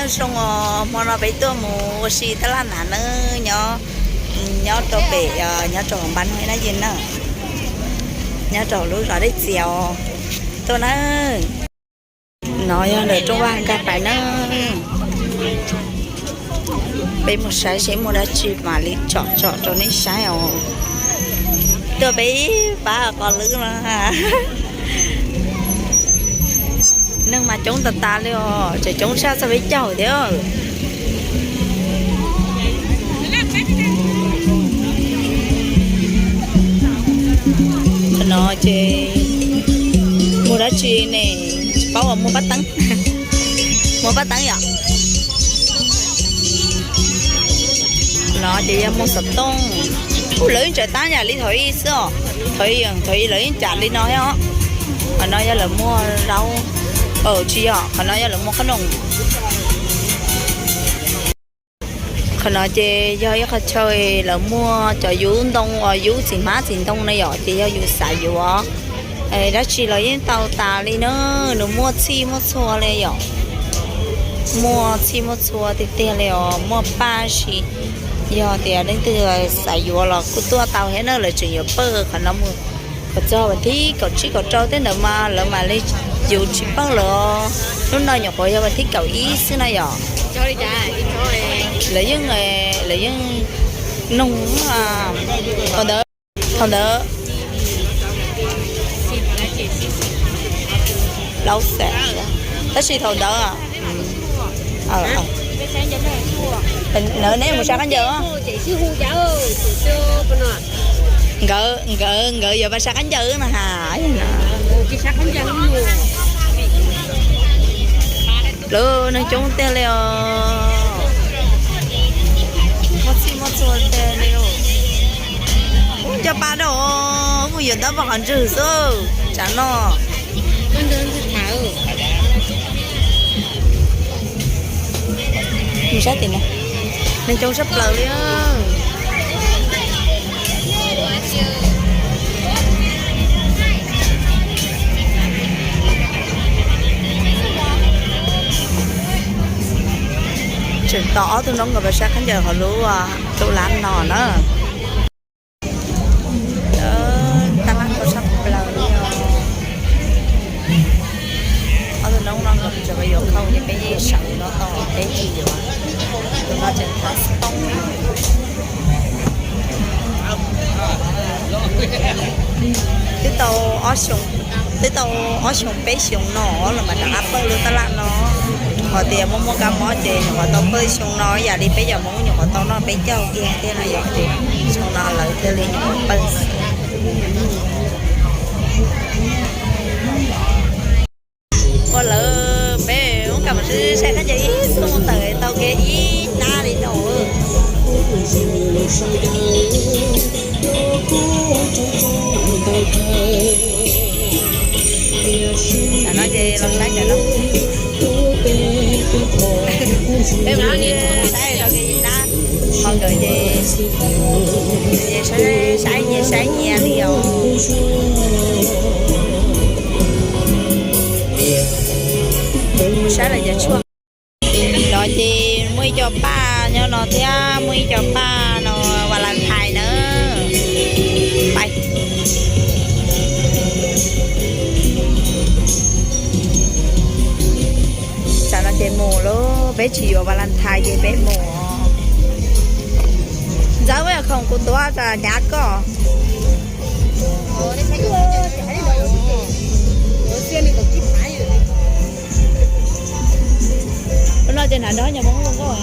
Zoo os, hmo no peb tuaj mus ua si tab laj nab nawb, nyob, nyob rau pem, nyob rau hauv npas no na yog na, nyob rau lub zos Dej Txias os, tuaj na. No yog ntawm rooj vag nkag pais na. Peb mus saib seb muaj dab tsi mam li tsom tsom rau nej saib os. Tuaj peb pab qos lwb no. Neeg mas coob tas tas li os, tseem coob tshaj txog peb caug thiab. Qhov no ces muag dab tsi ne? Tsis paub uas muag paj teeb. Muag paj teeb yom? No ces yog muag xov tooj. Ub, lawv yeej tseem tab yam li thaum ub xwb os. Thaum ub, thaum ub lawv yeej cam li no thiab os. Qhov no yog lawv muag zaub. Tsis yog, qhov no yog lawv muag qhob noom. Qhov no ces yog ib qho chaw lawv muag cov yub ntoo uas yub txiv hmab txiv ntoo na yom, ces yog yus xav yuav dab tsi los yeej tau tas li na. Nws muaj txhij muaj txhua li yom, muaj txhij muaj txhua tiag tiag li os, muaj paj si. Yog tias leej twg xav yuav los kuj tuaj tau thiab na, lawv tseem yuav pawj qhov no mus kom txog vas thib kaum tsib kaum rau tej ntawd mas lawv mam li yuav tsis pawj lawm. Hnub no nyuam qhuav yog vas thib kaum ib xwb na yom. Lawv yeej, lawv yeej noog thaum ntawd, thaum ntawd plaub xees, tab sis thaum ntawd lawv neb mus saib khaub ncaws. Nkawd, nkawd, nkawd yuav pais saib khaub ncaws na has. Lawv neeg coob tiag li os. Muaj txhij muaj txhua tiag li. Ub, cov paj dab, ub, yuav tab paj qhov ntswg xwb tsav no. Mus saib tim no, neeg coob sab plaws li. Tseem tos ob tug noob nkawd pais saib khaub ncaws hauv lub, lub lab no na. Tab laj tau sab plaws li os. Ob tug noob no nkawd tseem yuav khau ces peb yeej sawv no tos peb tsis yuav. Tus no tseem thab xov tooj. Twb tau ob xyoo, twb tau ob xyoo peb xyoo no los mas rov qab pawj lub tab laj no. Qhov tias muaj muaj kab mob ces nyuam qhuav tau pawj xyoo no, yam li peb cov Hmoob nyuam qhuav tau noj peb caug kiag thiab no yom, ces xyoo no lawv thiaj li nyuam qhuav pawj. Ua lawv peb mus kam mus saib khaub ncaws ib xub tawm tau kiag ib hnab li no. Tam no ces los saib tam no. Peb mus saib tau kiag ib hnab, qhov nkawd ces saib nyias saib nyias li os. Mus saib lawv cov tshuaj. No ces muaj ib co paj nyob no thiab, muaj ib co paj no Valentine na. Pais. Tsam no ces mus lauj, peb tsis yuav Valentine ces peb mus. Ntxawm, khoom kuv tuav tsam hnyav koj. Lub no ces hnav nrog nyuag Hmoob zoo nkauj.